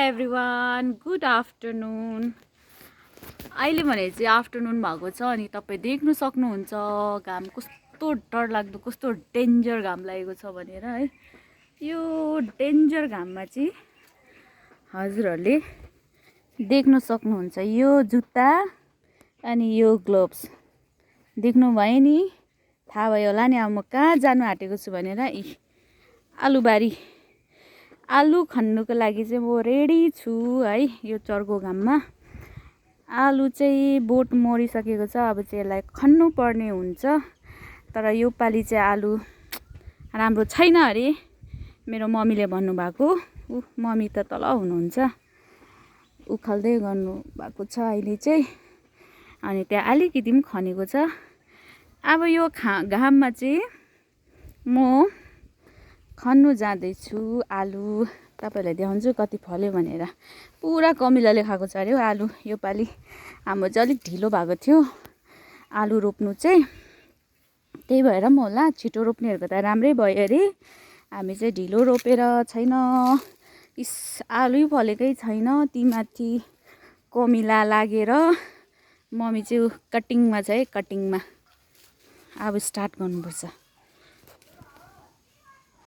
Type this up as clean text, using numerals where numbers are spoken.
Everyone, good afternoon. अहिले भने चाहिँ आफ्टरनुन भएको छ अनि तपाईँ देख्न सक्नुहुन्छ घाम कस्तो डरलाग्दो कस्तो डेन्जर घाम लागेको छ भनेर है। यो डेन्जर घाममा चाहिँ हजुरहरूले देख्न सक्नुहुन्छ यो जुत्ता अनि यो ग्लोभ्स देख्नुभयो नि। थाहा भयो होला नि अब म कहाँ जानु आँटेको छु भनेर। आलुबारी आलु खन्नुको लागि चाहिँ म रेडी छु है। यो चर्को घाममा आलु चाहिँ बोट मरिसकेको छ, अब चाहिँ यसलाई खन्नु पर्ने हुन्छ। तर यो पालि चाहिँ आलु राम्रो छैन अरे मेरो मम्मीले भन्नुभएको। मम्मी त तल हुनुहुन्छ, उखाल्दै गर्नु भएको छ अहिले चाहिँ। अनि त्यहाँ अलिकति पनि खनेको छ। अब यो घाममा चाहिँ म खन्नु जाँदैछु आलु। तपाईँहरूलाई देखाउँछु कति फल्यो भनेर। पुरा कमिलाले खाएको छ अरे हौ आलु योपालि। हाम्रो चाहिँ अलिक ढिलो भएको थियो आलु रोप्नु चाहिँ, त्यही भएर पनि होला। छिटो रोप्नेहरूको त राम्रै भयो अरे, हामी चाहिँ ढिलो रोपेर छैन। आलु फलेकै छैन, तीमाथि कमिला लागेर मम्मी चाहिँ कटिङमा छ है। कटिङमा अब स्टार्ट गर्नुपर्छ।